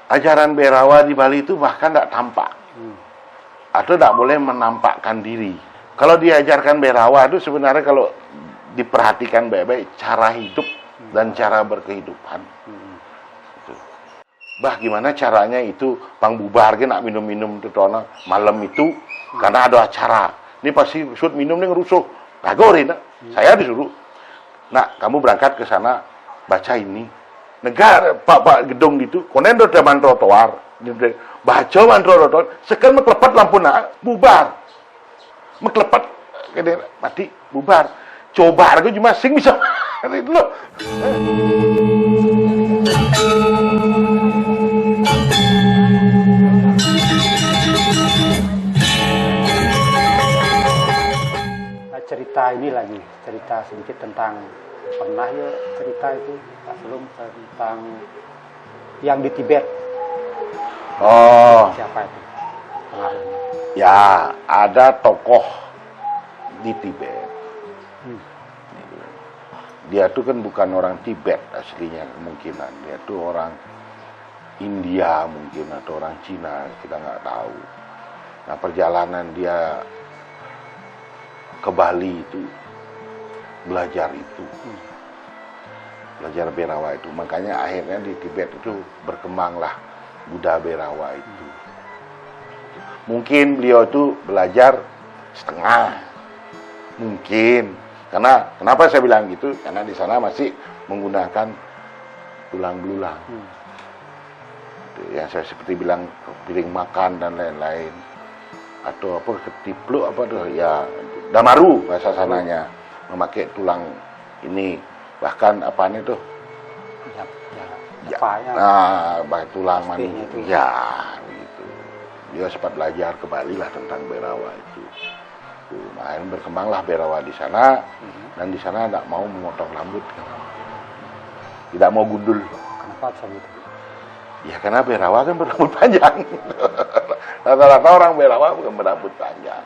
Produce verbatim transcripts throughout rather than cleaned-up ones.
Ajaran Bhairawa di Bali itu bahkan tidak tampak. Hmm. Atau tidak boleh menampakkan diri. Kalau diajarkan Bhairawa itu sebenarnya kalau diperhatikan baik-baik, cara hidup dan cara berkehidupan. Hmm. Itu. Bah, gimana caranya itu pang bubar ge nak minum-minum itu, Tono, malam itu, karena ada acara. Ini pasti sut minum nih ngerusuh. Kagak, Rina. Saya disuruh. Nak, kamu berangkat ke sana, baca ini. Negara, pak, pak gedung gitu, konen do depan trotoar. Baca man trotoar, sekarang meklepet lampu nak, bubar. Meklepet, kene mati, bubar. Coba aku cuma sing bisa. Itu loh. Nah, cerita ini lagi, cerita sedikit tentang, pernah ya cerita itu, Pak Selum, tentang yang di Tibet. Oh, Siapa itu pengaruhnya? Ya, ada tokoh di Tibet. Hmm. Dia tuh kan bukan orang Tibet aslinya, kemungkinan. Dia tuh orang India mungkin atau orang Cina, kita nggak tahu. Nah, perjalanan dia ke Bali itu belajar itu. Belajar Bhairawa itu. Makanya akhirnya di Tibet itu berkembanglah Buddha Bhairawa itu. Mungkin beliau itu belajar setengah. Mungkin. Karena kenapa saya bilang gitu? Karena di sana masih menggunakan tulang belulang. Itu yang saya seperti bilang, piring makan dan lain-lain. Atau apa, ketipluk apa tuh, ya, damaru bahasa sananya. Memakai tulang ini. Bahkan apa nih tuh? Ya, ya, Ya, apa ya? Nah, bah- tulang Pastinya manusia. Itu. Ya, begitu. Dia sempat belajar ke Bali lah tentang Bhairawa itu. Tuh, nah, akhirnya berkembanglah Bhairawa di sana, dan di sana tidak mau memotong rambut. Tidak mau gundul. Kenapa bisa gitu? Ya, karena Bhairawa kan berambut panjang. Rata-rata orang Bhairawa bukan berambut panjang.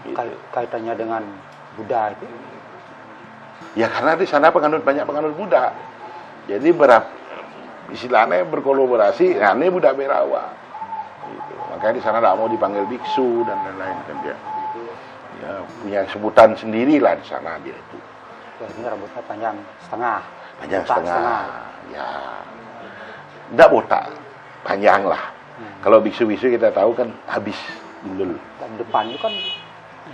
Gitu. Kait- kaitannya dengan Buddha itu? Ya, karena di sana penganut, banyak penganut Buddha. Jadi berap, istilahnya berkolaborasi, nah, ini Buddha Bhairawa. Gitu. Makanya di sana tidak mau dipanggil biksu dan lain-lain kan dia. Ya, punya sebutan sendiri lah di sana dia itu. Ya, ini rambutnya panjang setengah. Panjang Botak setengah. Ya. Tidak botak, panjang lah. Kalau biksu-biksu kita tahu kan habis gundul. Dan depan itu kan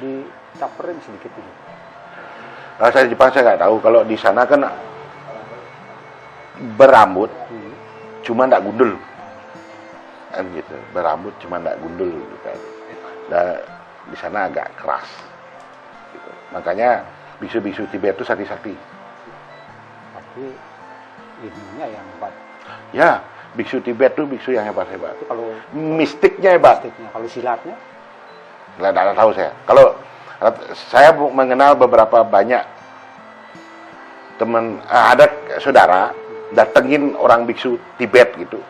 dicaperin sedikit ini. Kalau saya di Jepang saya nggak tahu. Kalau di sana kan berambut, cuma nggak gundul. Kan gitu. Berambut cuma nggak gundul gitu kan. Dan di sana agak keras. Gitu. Makanya biksu-biksu Tibet itu sakti-sakti. Tapi ilmunya yang hebat. Ya, biksu Tibet itu biksu yang hebat-hebat. Itu kalau Mistiknya hebat. Mistiknya, kalau silatnya? Nggak, nggak tahu saya. Kalau saya bu- mengenal beberapa banyak teman, eh, ada saudara datengin orang biksu Tibet gitu.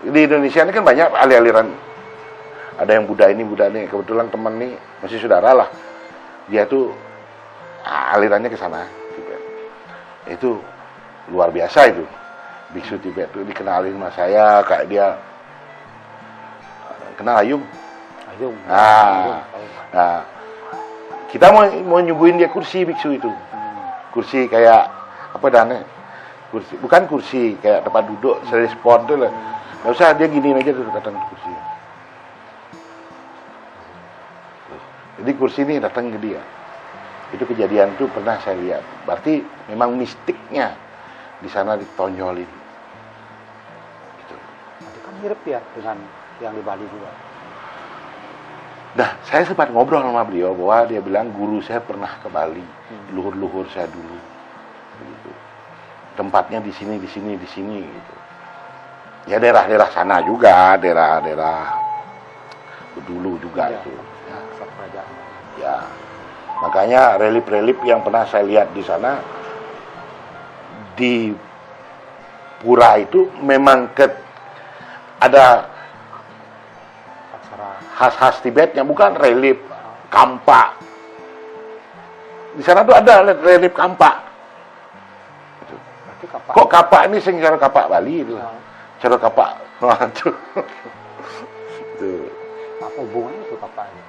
Di Indonesia ini kan banyak aliran-aliran. Ada yang Buddha ini, Buddha ini. Kebetulan teman ini masih saudara lah. Dia tuh, ah, alirannya ke sana, Tibet. Itu luar biasa itu. Biksu Tibet itu dikenalin sama saya, kayak dia kenal Ayung. Ayung. Ah, nah, kita mau mau nyuguhin dia kursi biksu itu. Kursi kayak apa dane? Kursi, bukan kursi kayak tempat duduk, seri spon tuh lah. Nggak usah, dia giniin aja tuh, datang ke kursi. Jadi kursi ini datang ke dia. Itu kejadian tuh pernah saya lihat. Berarti memang mistiknya di sana ditonjolin. Gitu. Itu kan mirip ya dengan yang di Bali juga. Nah, saya sempat ngobrol sama beliau bahwa dia bilang guru saya pernah ke Bali, luhur-luhur saya dulu. Begitu. Tempatnya di sini, di sini, di sini gitu. Ya, daerah-daerah sana juga, daerah-daerah dulu juga Ya, itu. Ya, pusat kerajaan. Ya. Makanya relief-relief yang pernah saya lihat di sana, di pura itu memang ke ada Aksara khas-khas Tibetnya, bukan relief, kampak. Di sana tuh ada relief kampak. berarti kapak. Kok kapak ini sing karo kapak Bali itu? Nah, Cara kapak. Wah, tu. Tu. Apa hubungannya itu kapak ini?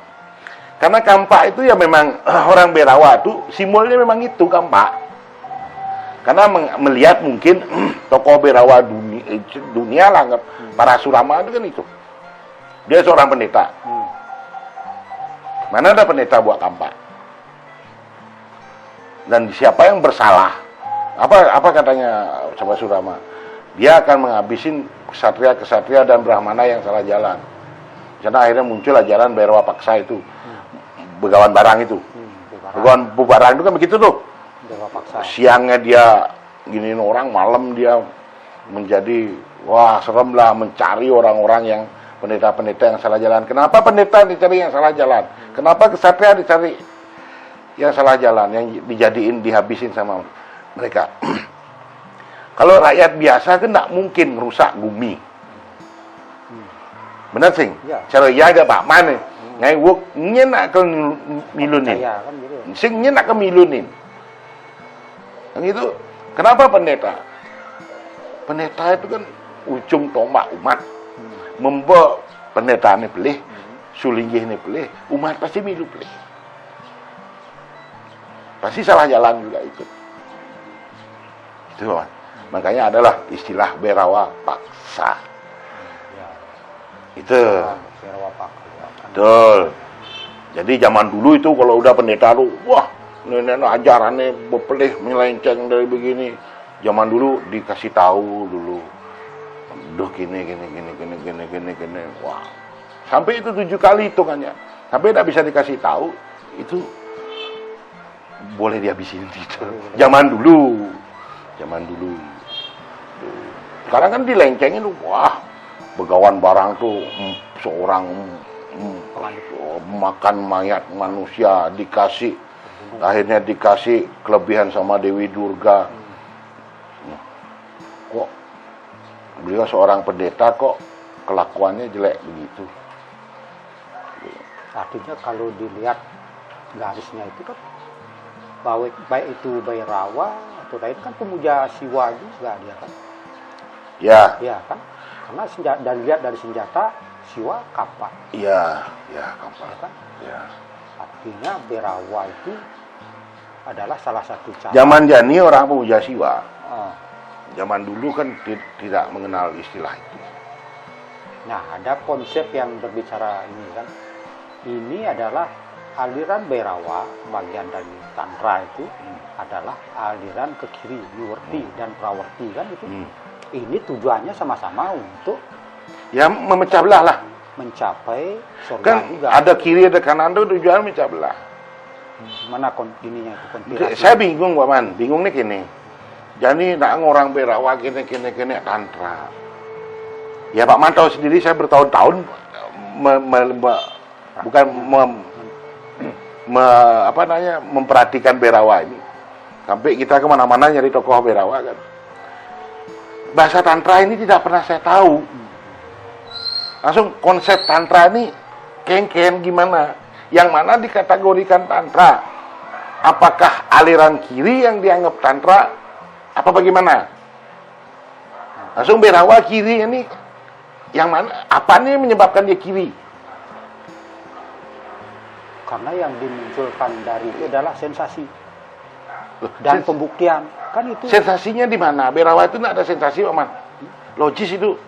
Karena kampak itu ya memang orang Berawa tu simbolnya memang itu kampak. Karena meng- melihat mungkin tokoh Berawa dunia, dunia lah anggap para Surama itu kan itu. Dia seorang pendeta. Hmm. Mana ada pendeta buat kampak? Dan siapa yang bersalah? Apa apa katanya Sahabat Surama? Dia akan menghabisin kesatria-kesatria dan brahmana yang salah jalan. Di sana akhirnya muncul ajaran Berawa Paksa itu. Begawan Barang itu. Hmm, itu barang. Begawan Bubarang itu kan begitu tuh. Berawa Paksa. Siangnya dia giniin orang, malam dia menjadi wah serem lah mencari orang-orang yang pendeta-pendeta yang salah jalan. Kenapa pendeta dicari yang salah jalan? Kenapa kesatria dicari yang salah jalan, yang dijadiin dihabisin sama mereka? Kalau rakyat biasa kan nggak mungkin merusak bumi. Benar sing? Ya. Cara ya ada Pak Mane. Ngai wuk nyen nak ke milunin. Percaya kan gitu. Sing nyen nak ke milunin. Kan gitu. Kenapa pendeta? Pendeta itu kan ujung tombak umat. Membawa pendeta ini pelih, sulinggih ini pelih, umat pasti milu pelih. Pasti salah jalan juga itu. Itu Pak. Makanya adalah istilah Berawa Paksa. Ya, Itu. Berawa Paksa. Betul. Jadi zaman dulu itu kalau udah pendeta tuh, wah, nenek ajarannya berpelih melenceng dari begini. Zaman dulu dikasih tahu dulu. Duh gini gini gini gini gini gini gini. Wah. Sampai itu tujuh kali hitungannya. Sampai tidak bisa dikasih tahu itu boleh dihabisin gitu. Zaman dulu. Zaman dulu. Sekarang kan dilencengin, wah, Begawan Barang tuh mm, seorang mm, makan mayat manusia dikasih, akhirnya dikasih kelebihan sama Dewi Durga. Kok beliau seorang pendeta kok kelakuannya jelek begitu? Artinya kalau dilihat garisnya itu kan baik, baik itu Berawa atau lain kan pemuja Siwa juga dia kan. Ya, Ya kan? Karena senjata, dan lihat dari senjata Siwa kapak, ya, ya, kapak. Ya kan? Ya. Artinya Berawa itu adalah salah satu cara. Zaman jani orang pemuja Siwa. Ah. Zaman dulu kan ti- tidak mengenal istilah itu. Nah, ada konsep yang berbicara ini kan. Ini adalah aliran Berawa, bagian dari Tantra itu adalah aliran ke kiri, Niwerti dan Prawerti kan itu. Hmm. Ini tujuannya sama-sama untuk Ya memecah belah lah. Mencapai surga Kan juga. Ada kiri ada kanan tuh tujuan memecah belah. Mana kon ininya itu, konspirasi? Saya bingung Pak Man, bingung nih gini. Jadi nak orang Berawa gini gini gini Tantra. Ya Pak Man tahu sendiri saya bertahun-tahun me, me, me, bukan mem, me, apa namanya memperhatikan Berawa ini. Sampai kita kemana-mana nyari tokoh Berawa kan. Bahasa Tantra ini tidak pernah saya tahu. Langsung konsep Tantra ini kengken gimana? Yang mana dikategorikan Tantra? Apakah aliran kiri yang dianggap Tantra? Apa bagaimana? Langsung Berawa kiri ini yang mana? Apa nih menyebabkan dia kiri? Karena yang dimunculkan dari itu adalah sensasi Loh, dan sens- pembuktian kan itu. Sensasinya di mana? Berawa itu nggak ada sensasi, Pak Man. Logis itu.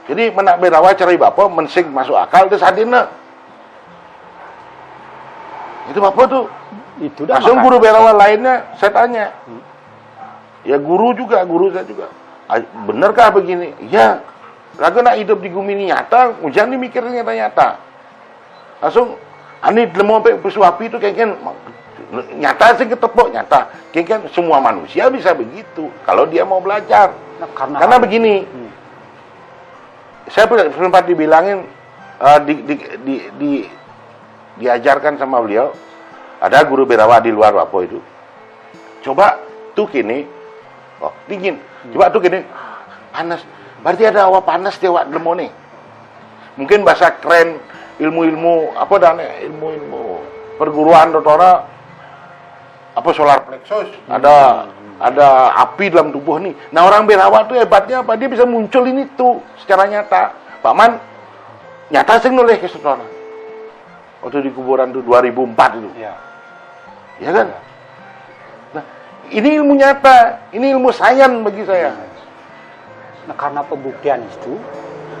Jadi menak Berawa cari bapak mensing masuk akal terus hadirnya. Itu bapak tuh. Itu dah Langsung makanya. Guru Berawa lainnya saya tanya. Ya guru juga, guru saya juga. "Ah, benerkah begini?" Ya, lagu nak hidup di gumi ini nyata, hujan dimikir nyata-nyata. Langsung ani delemo sampai pesu api itu kengken nyata sih ketepuk nyata. Kengken semua manusia bisa begitu kalau dia mau belajar. Nah, karena Karena begini, Hmm. saya pernah sempat dibilangin eh, di, di, di, di- diajarkan sama beliau, ada guru Berawa di luar Wapo itu. Coba tuh kini, oh dingin. Coba tuh kini, panas. Berarti ada hawa panas di awak delemo nih. Mungkin bahasa keren ilmu-ilmu apa dan ilmu-ilmu perguruan dotora apa solar plexus ada Ada api dalam tubuh nih. Nah, orang Berawa tuh hebatnya apa? Dia bisa muncul ini tuh secara nyata. Pak Man, nyata sing noleh ke setorang. Waktu di kuburan tuh dua ribu empat itu. Ya. Ya kan? Nah, ini ilmu nyata, ini ilmu sains bagi saya. Nah, karena pembuktian itu.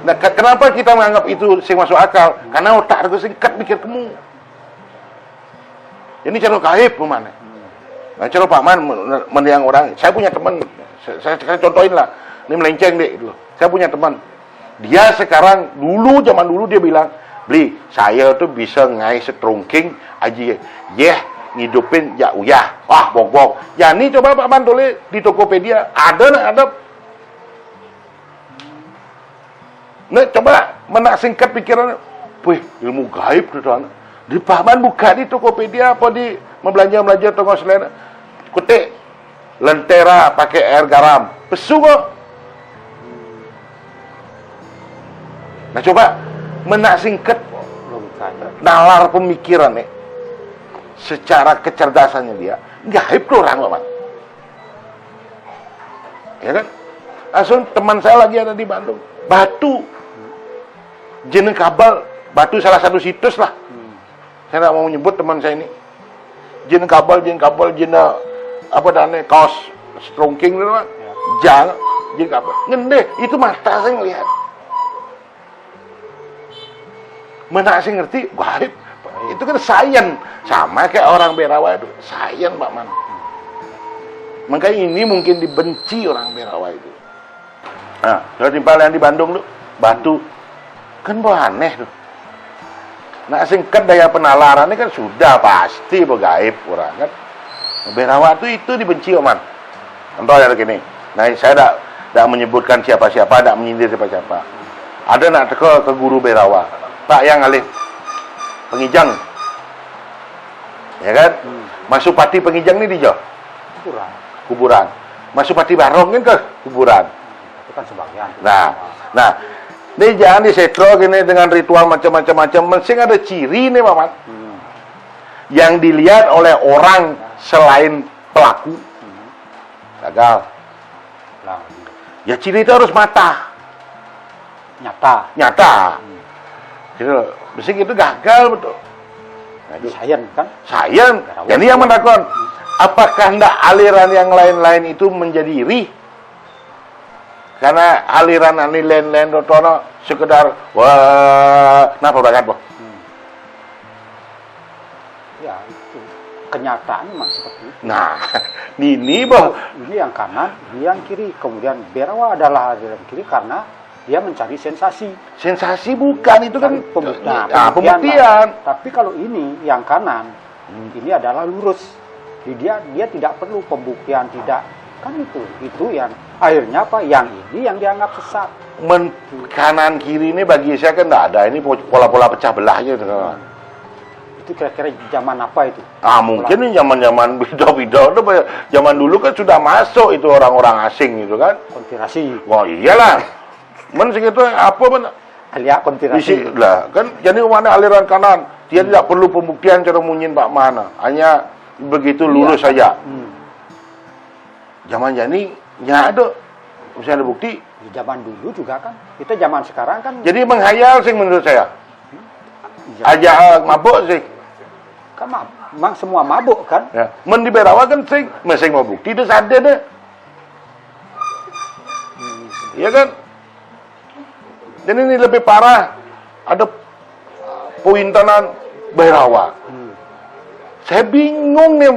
Nah, kenapa kita menganggap itu sing masuk akal? Karena otak aku singkat mikir kamu. Ini cara gaib mana? Nah, cara Pak Man mendiang orang, saya punya teman, saya, saya contohin lah, ini melenceng deh gitu. Saya punya teman, dia sekarang, dulu, zaman dulu dia bilang, "Beli, saya tuh bisa ngai setrungking aja, yeh, ngidupin ya uyah." Wah, bok-bok. Jadi coba Pak Man tulis di Tokopedia, ada nak ada. Nah, coba menak singkat pikiran, wih, ilmu gaib tuh tuan. Di Pak Man buka di Tokopedia apa di membelanja-belanja tongos lain, kutik lentera pakai air garam, pesu kok. Nah, coba menak singkat, nalar pemikiran nih, secara kecerdasannya dia, gaib tuh orang, Pak Man. Ya kan? Langsung teman saya lagi ada di Bandung, batu, jeneng kabel, batu salah satu situs lah. Saya nggak mau menyebut teman saya ini. Jeneng kabel, jeneng kabel, jeneng apa, dane kaos strongking gitu kan. Jang, jeneng kabel. Ngendeh, itu mata saya ngelihat. Mana sih ngerti? Gaib. Itu kan sains. Sama kayak orang Berawa itu. Sains, Pak Man. Makanya ini mungkin dibenci orang Berawa itu. Nah, kalau timpal yang di Bandung tuh, batu. Kan aneh tuh. Nah, singkat daya penalarannya kan sudah pasti begaib orang kan. Berawa tuh itu dibenci, Oman. Contoh ya gini. Nah, saya tidak tidak menyebutkan siapa-siapa, tidak menyindir siapa-siapa. Ada nak teka ke guru Berawa. Pak yang alih pengijang. Ya kan? Masuk pati pengijang ni di jo. Kurang. Kuburan. Masuk pati barong kan ke kuburan. Itu kan sebagian. Nah, nah, ini jangan disetro gini dengan ritual macam-macam macam. Mesti ada ciri nih, Mamat. Yang dilihat oleh orang selain pelaku. Gagal. Nah, Ya, ciri itu harus mata. Nyata. Nyata. Gitu. Mesti gitu gagal betul. Nah, itu Sains kan. Sains. Jadi yang menakon, apakah ndak aliran yang lain-lain itu menjadi iri? Karena aliran anu lain-lain dotono sekedar, wah, kenapa berangkat, boh? Ya, itu. Kenyataan memang seperti itu. Nah, ini, boh. Ini yang kanan, ini yang kiri. Kemudian Berawa adalah aliran kiri karena dia mencari sensasi. Sensasi bukan, itu kan Cari pembuktian. Ah, pembuktian. Tapi kalau ini yang kanan, ini adalah lurus. Jadi dia dia tidak perlu pembuktian, tidak, kan itu. Itu yang akhirnya apa? Yang ini yang dianggap sesat. Men, kanan kiri ini bagi saya kan nggak ada. Ini pola-pola pecah belahnya itu. Itu kira-kira zaman apa itu? Ah, mungkin ini zaman-zaman beda-beda. Udah banyak. Zaman dulu kan sudah masuk itu orang-orang asing gitu kan. Konspirasi. Wah, iyalah. Men segitu apa, men? Alias konspirasi. Lah, kan jadi mana aliran kanan? Dia tidak perlu pembuktian cara munyin Pak Man. Hanya begitu lurus saja. Hmm. Zaman jani nya ada. Misalnya ada bukti. Di zaman dulu juga kan. Kita zaman sekarang kan. Jadi menghayal sih menurut saya. Iya. Aja, eh, mabuk sih. Kan ma- memang semua mabuk kan. Ya. Men di Berawa kan sing, men sing mau bukti itu sadar deh. Iya kan? Jadi ini lebih parah. Ada pointenan Berawa. Hmm. Saya bingung nih,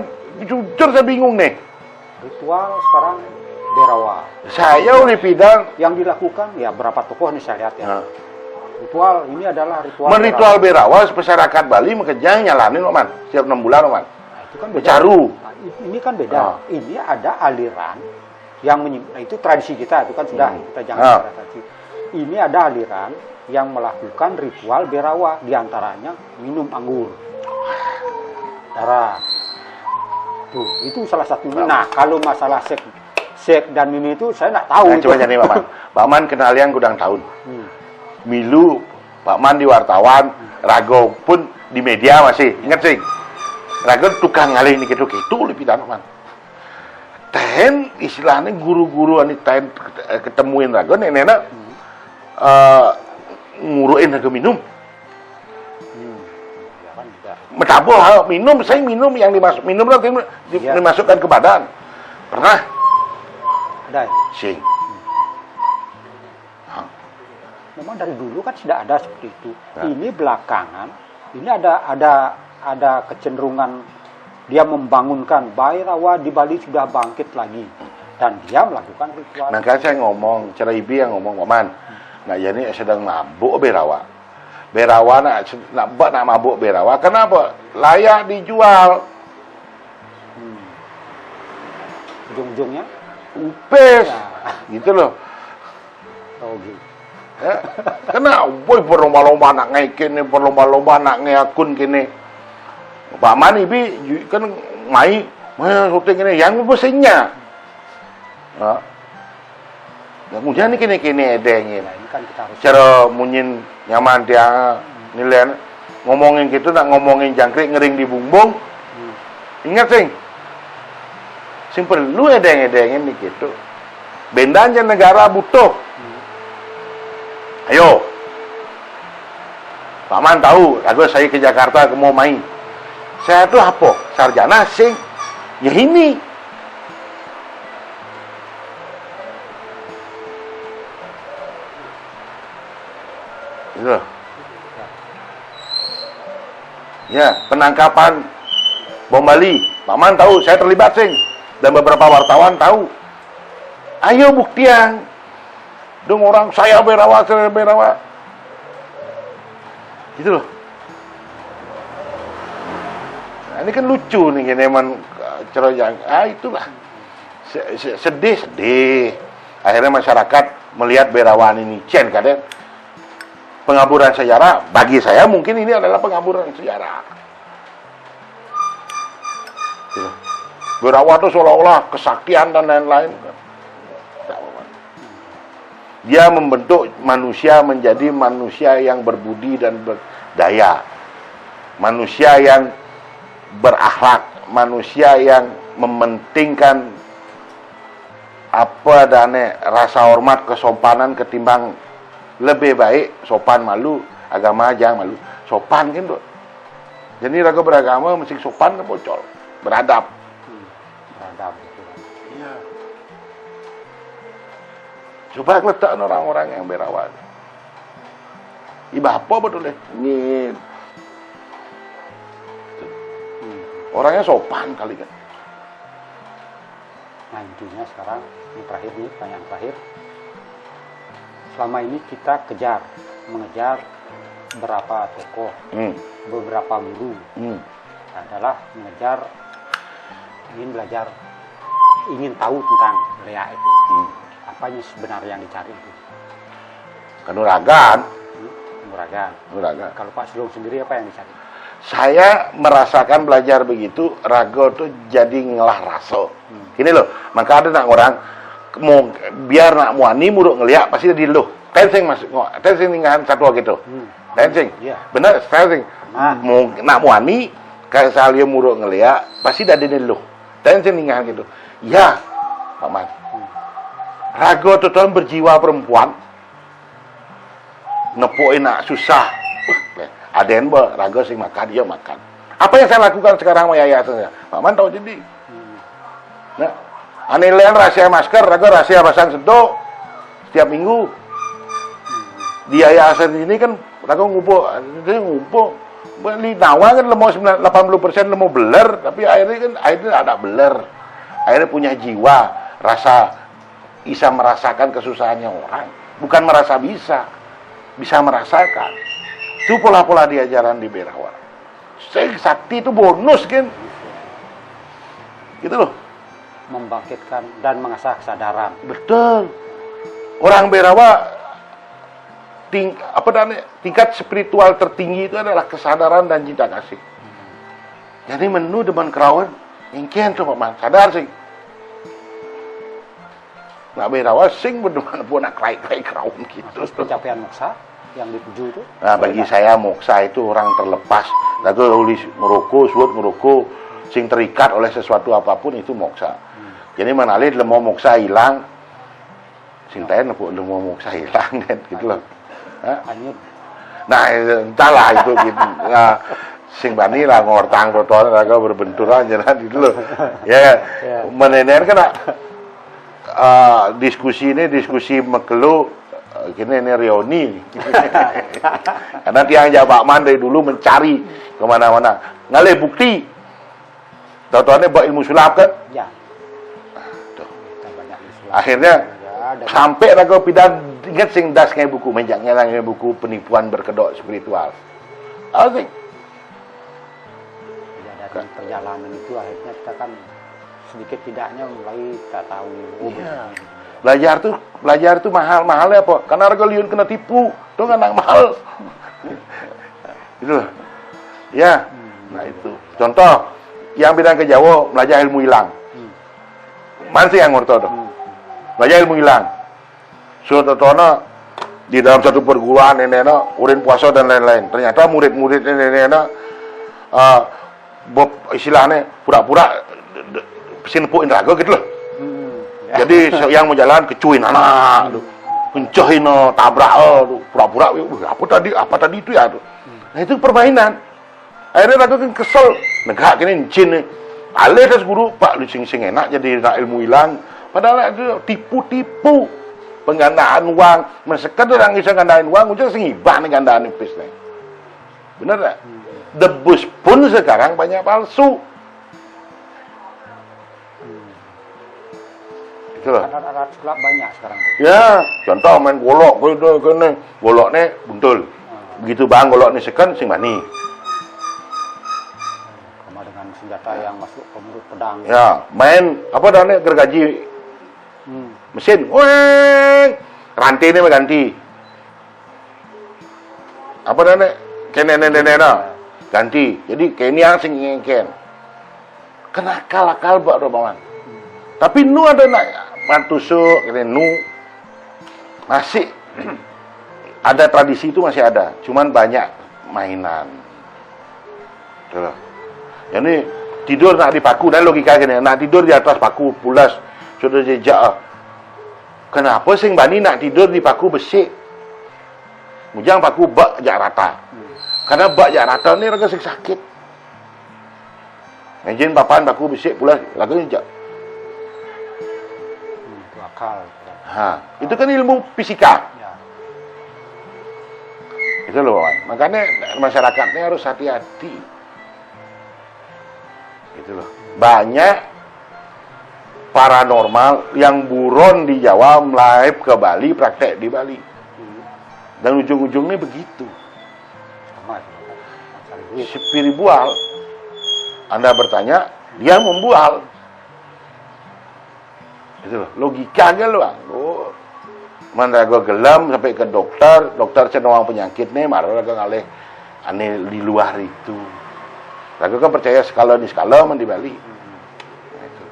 jujur saya bingung nih. Ritual sekarang Berawa. Saya oleh bidang Yang dilakukan ya berapa tokoh nih saya lihat ya. Nah. Ritual ini adalah ritual. Men ritual Berawa. Berawa masyarakat Bali makejang nyalanin, Oman. Setiap enam bulan, Oman. Nah, itu kan beda. Becaru. Nah, i- ini kan beda. Ah. Ini ada aliran yang menyim- nah, itu tradisi kita itu kan sudah Hmm. kita jangan Ah. bicara tradisi. Ini ada aliran yang melakukan ritual Berawa, diantaranya minum anggur. Darah. Tuh, itu salah satunya. Nah, kalau masalah seks, seks dan ini itu saya nggak tahu. Nah, Itu. Coba jadi Paman. Paman kenal yang kurang tahun. Hmm. Milu, Paman di wartawan, rago pun di media masih. Ingat sih. Rago tukang ngalih ini gitu gitu lebih Paman. Taén istilahnya guru-guru anu taén, eh, ketemuin raga, nénéna, eh, nguruin raga minum. Matabuh, ha, minum, saya minum yang dimasuk, minum nanti di- Iya. dimasukkan ke badan. Pernah? Ada ya? Sing. Memang dari dulu kan sudah ada seperti itu. Nah. Ini belakangan, ini ada ada ada kecenderungan dia membangunkan Bairawa di Bali sudah bangkit lagi dan dia melakukan ritual. Makanya saya ngomong, cara Ibi yang ngomong, Paman. Nah, jadi sedang mabuk Bairawa. Bairawa nak nak ba- nak mabuk Bairawa. Kenapa? Layak dijual. Hmm. Ujung-ujungnya? Upis. Ya. Gitu loh. Oh, gitu. Ya. Kena, boy, berlomba-lomba nak ngai kene, berlomba-lomba nak ngai akun kene. Paman Ibi ju- kan mai, mai syuting ini, yang besarnya. Ya. Yang hujan ini kene-kene edengin. Nah, ini kan kita harus Cara munyin nyaman dia nilai ngomongin gitu, nak ngomongin jangkrik ngering di bumbung. Hmm. Ingat, sing. Sing perlu edeng-edengin nih gitu. Bendan aja negara butuh. Ayo. Paman tahu, lagu saya ke Jakarta, ke mau main. Saya tuh apa? Sarjana, sing. Ya ini. Gitu. Ya, penangkapan bom Bali. Paman tahu, saya terlibat, sing. Dan beberapa wartawan tahu. Ayo buktian. Dong orang saya Bairawa, saya Bairawa. Gitu loh. Nah, ini kan lucu nih, gini, man, ceroyang. Ah, itulah. Se- se- sedih, sedih. Akhirnya masyarakat melihat Bairawa ini cen, kadang pengaburan sejarah. Bagi saya mungkin ini adalah pengaburan sejarah. Gitu. Bairawa itu seolah-olah kesaktian dan lain-lain. Tidak apa-apa. Dia membentuk manusia menjadi manusia yang berbudi dan berdaya. Manusia yang berakhlak, manusia yang mementingkan apa dane rasa hormat, kesopanan ketimbang lebih baik sopan malu, agama jangan malu. Sopan kan, Dok? Jadi raga beragama mesti sopan kan, Bocor? Beradab. Hmm, beradab gitu. Iya. Coba letak orang-orang yang Bairawa. Iba apa betul deh? Ngin. Hmm. Orangnya sopan kali kan. Nah, intinya sekarang ini terakhir nih, pertanyaan terakhir. Selama ini kita kejar, mengejar berapa tokoh, Hmm. beberapa guru. Hmm. Adalah mengejar, ingin belajar, ingin tahu tentang Lea itu. Hmm. Apanya sebenarnya yang dicari itu? Kanuragan. Hmm, kanuragan. Kanuragan. Kalau Pak Sulung sendiri apa yang dicari? Saya merasakan belajar begitu, raga tuh jadi ngelah rasa. Hmm. Gini loh, maka ada nak orang, mau, biar nak muani muruk ngeliak, pasti dia loh. Tensing masuk, ngo- tensing ningahan satu gitu. Hmm. Tensing. Iya. Benar, tensing. Nah. Mau nak muani, kayak saya muruk ngeliak, pasti ada dia loh. Tensing ningahan gitu. Ya, Paman. Hmm. Raga tuh tahun berjiwa perempuan, nepukin nak susah. Uh, aden ba, raga sing makan, iya makan. Apa yang saya lakukan sekarang sama yayasan saya? Paman tahu jadi. Hmm. Nah, ane lain rahasia masker, raga rahasia pasang sendok setiap minggu. Di yayasan ini kan raga ngumpul, dia ngumpul. Beli nawa kan lemo sembilan- delapan puluh persen lemo beler, tapi akhirnya kan akhirnya ada beler. Akhirnya punya jiwa, rasa bisa merasakan kesusahannya orang, bukan merasa bisa, bisa merasakan. Itu pola-pola diajaran di Bairawa. Sing sakti itu bonus kan, gitu loh. Membangkitkan dan mengasah kesadaran. Betul. Orang Bairawa ting apa namanya, tingkat spiritual tertinggi itu adalah kesadaran dan cinta kasih. Jadi menu demen kerawan, ingkian tuh Paman, sadar sih. Nak Bairawa sing berdemen pun nak kerai-kerai kerawan gitu. Terus pencapaian moksa yang dituju itu? Nah, bagi saya moksa itu orang terlepas. Lagu uli ngerokok, suut ngerokok, sing terikat oleh sesuatu apapun itu moksa. Hmm. Jadi manalih lemo moksa ilang, sing taén apa lemo moksa ilang kan gitu loh. Hah? Hanyut. Nah, entahlah itu gitu. Nah, sing bani lah ngortang totoan raga berbenturan jalan gitu loh. Ya, ya. Menénér kan, eh, diskusi ini diskusi makelo, eh, kene ini reuni. Karena tiang Jabakman dari dulu mencari kemana-mana. Ngalih bukti. Tau-tauné bak ilmu sulap kan? Ya. Tuh. Kita banyak ilmu sulap. Akhirnya, ya, ada sampai raga pidan inget sing das ngai buku, menjak ngelang ngai buku penipuan berkedok spiritual. Asik. Ya, dari perjalanan itu akhirnya kita kan sedikit tidaknya mulai kita tahu. Oh, iya. Belajar tuh, belajar tuh mahal, mahalnya apa? Karena raga liun kena tipu, tuh kan mahal. Gitu. Ya. Nah, itu. Contoh, yang bidang ke Jawa, belajar ilmu hilang. Mana sih yang ngerti tuh? Belajar ilmu hilang. Sudah tertona di dalam satu perguruan ini, no, urin puasa dan lain-lain. Ternyata murid-murid ini, ini, no, eh, bep- istilahnya pura-pura de- de- sing nepukin raga gitu loh. Jadi, yang mau jalan kecuin anak, tuh. Kencehin, no, tabrak, oh, tuh. Pura-pura, "Wih, apa tadi, apa tadi itu ya tuh?" Nah, itu permainan. Akhirnya raga kan kesel. Negak kene encin nih. Alih das guru, Pak, lu sing sing enak jadi nak ilmu hilang. Padahal itu tipu-tipu. Penggandaan uang, mesekat orang bisa ngandain uang, ujar sing ibah nih gandaan nipis nih. Bener nggak? Debus pun sekarang banyak palsu. Gitu loh. Alat-alat sulap banyak sekarang. Ya, contoh main golok gitu kene. Goloknya buntul. Begitu bang goloknya seken sing bani. Sama dengan senjata yang masuk ke mulut pedang. Ya, main apa namanya gergaji mesin. Weng. Rantai ini ganti. Apa namanya? Kene nene nene. Ganti. Jadi kene yang sing ngengken. Kena akal-akal bak rombongan. Tapi nu ada nak tusuk, kene nu. Masih ada tradisi itu masih ada. Cuman banyak mainan. Gitu loh. Jadi tidur nak di paku, dan logika gini, nak tidur di atas paku, pulas, sudah jejak. Kenapa sing bani nak tidur di paku besik? Ngujang paku bak jak rata. Karena bak jak rata ni raga sing sakit. Ngejin papan paku besik pulas, raga jejak. Hmm, itu akal. Ha, itu kan ilmu fisika. Ya. Itu loh, Wan. Makanya masyarakatnya harus hati-hati. Gitu loh. Banyak paranormal yang buron di Jawa, melaip ke Bali, praktek di Bali. Dan ujung-ujungnya begitu. Sama, sama. Cari duit. Spiritual. Anda bertanya, dia membual. Gitu loh. Logikanya loh, Bang. Oh. Man raga gelem sampai ke dokter, dokter cenawang penyakit nih, mara raga ngalih ane di luar itu. Raga kan percaya skala ni skala man di Bali. Nah, itu.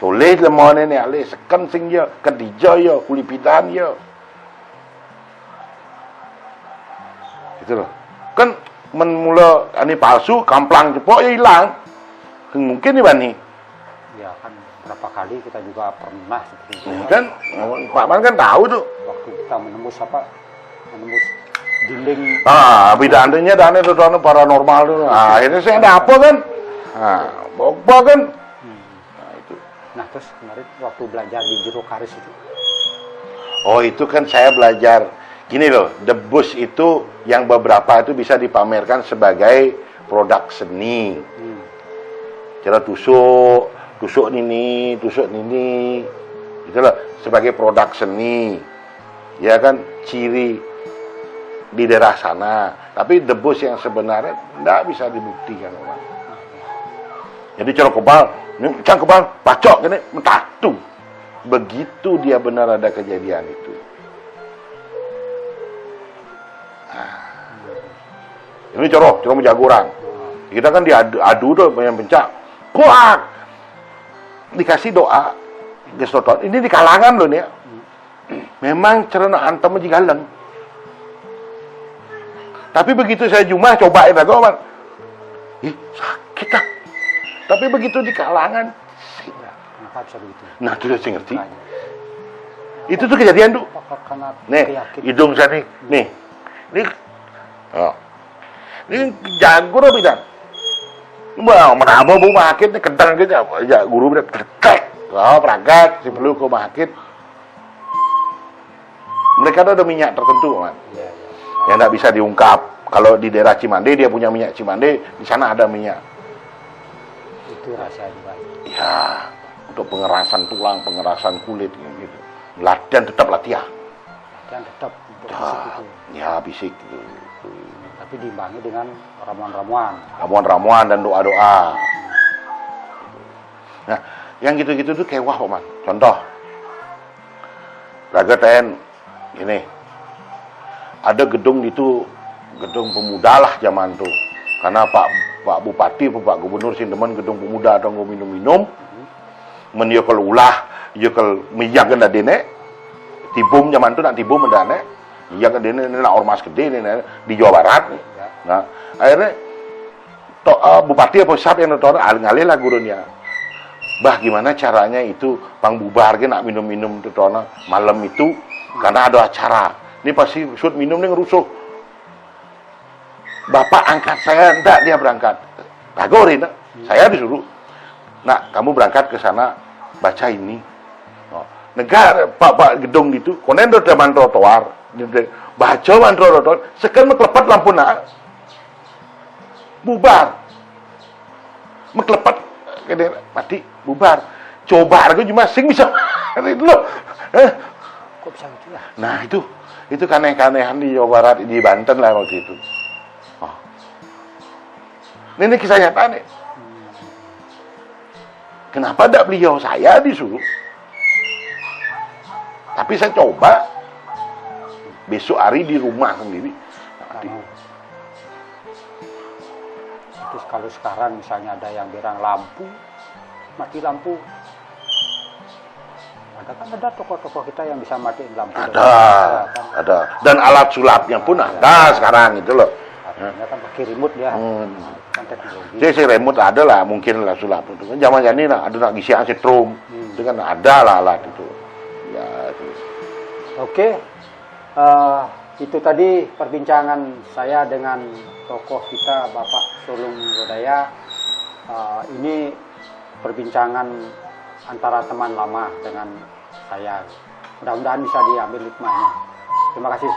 Tulis lemone ni alih seken sing ya, kedija ya, kulipidan ya. Gitu loh. Kan men mula ane palsu, kamplang cepok ya hilang. Mungkin ni bani. Ya kan berapa kali kita juga pernah seperti itu. Hmm, kan Pak Man kan tahu tuh. Waktu kita menembus apa? Menembus dinding. Ah, bidang adanya dane tuh paranormal tuh. Ah, akhirnya saya ada apa kan? Ah, bobok kan? Hmm. Nah, itu. Nah, terus kemarin waktu belajar di Jero Karis itu. Oh, itu kan saya belajar. Gini loh, debus itu yang beberapa itu bisa dipamerkan sebagai produk seni. Hmm. Cara tusuk, tusuk nini, tusuk nini. Itulah sebagai produk seni. Ya kan, ciri di daerah sana. Tapi debus yang sebenarnya ndak bisa dibuktikan orang. Jadi cara kebal, ni cang kebal, pacok kene, mentatu. Begitu dia benar ada kejadian itu. Nah. Ini cara, cara menjago orang. Kita kan diadu adu tuh yang pencak. Kuak. Dikasih doa. Geus toton. Ini di kalangan loh nih ya. Memang cerna antem aja galeng. Tapi begitu saya jumah cobain aku, Bang. Ih, sakit ah. Tapi begitu di kalangan, sing. Bisa begitu. Nah, itu saya ngerti. Itu tuh kejadian tuh. Nih, hidung saya nih, nih. Ini, oh. Ini jago udah bilang. Wah, menambah bau mahakit nih, kentang gitu. Ya, guru bilang, "Ketek." Oh, perangkat, si perlu ke mahakit. Mereka ada minyak tertentu, man. Yang nggak bisa diungkap. Kalau di daerah Cimande, dia punya minyak Cimande, di sana ada minyak. Itu rahasia juga. Ya, untuk pengerasan tulang, pengerasan kulit gitu. Latihan, tetap latihan. Latihan tetap untuk Ya, fisik itu. Ya, fisik gitu. Tapi diimbangi dengan ramuan-ramuan. Ramuan-ramuan dan doa-doa. Nah, yang gitu-gitu tuh kewah, Pak Man. Contoh, raga ten ini, ada gedung itu, gedung pemuda lah zaman tuh. Karena Pak Pak Bupati, Pak Gubernur sing demen gedung pemuda atau minum-minum. Men ya kalau ulah, ya kalau meyakin dah dene. Tibum zaman tuh nak tibum ada nek. Iya kan dene nak ormas gede nih, nek, di Jawa Barat nih. Nah, akhirnya to, eh, bupati apa siapa yang nonton, ngalih lah gurunya. Bah, gimana caranya itu pang bubar ke nak minum-minum tuh tono malam itu, karena ada acara. Ini pasti sud minum nih ngerusuh. Bapak angkat saya, ndak dia berangkat. Ragu, Rin, saya disuruh. Nak, kamu berangkat ke sana, baca ini. Oh. Negara, pak, pak gedung gitu, konen do depan trotoar. Baca man trotoar, sekan meklepet lampu nak. Bubar. Meklepet, kene mati, bubar. Coba aku cuma sing bisa. Itu loh. Eh, Kok bisa gitu ya? Nah, itu itu kaneh-kanehan di Jawa Barat, di Banten lah waktu itu. Oh. Ini, ini kisah nyata nih. Kenapa tidak beliau saya disuruh? Tapi saya coba besok hari di rumah sendiri. Nah, di- Kamu. Terus kalau sekarang misalnya ada yang bilang lampu, mati lampu. Ada kan, ada tokoh-tokoh kita yang bisa matiin lampu. Ada, Kan? Ada. Dan alat sulapnya pun ada sekarang gitu loh. Artinya kan pakai remote dia. Hmm. Kan teknologi. Jadi si remote ada lah, mungkin lah sulap itu kan. Zaman ini nah, ada nak gisian setrum. Itu kan ada lah alat itu. Ya, itu. Oke, eh, itu tadi perbincangan saya dengan tokoh kita, Bapak Sulung Lodaya. Eh, ini perbincangan antara teman lama dengan saya. Mudah-mudahan bisa diambil hikmahnya. Terima kasih.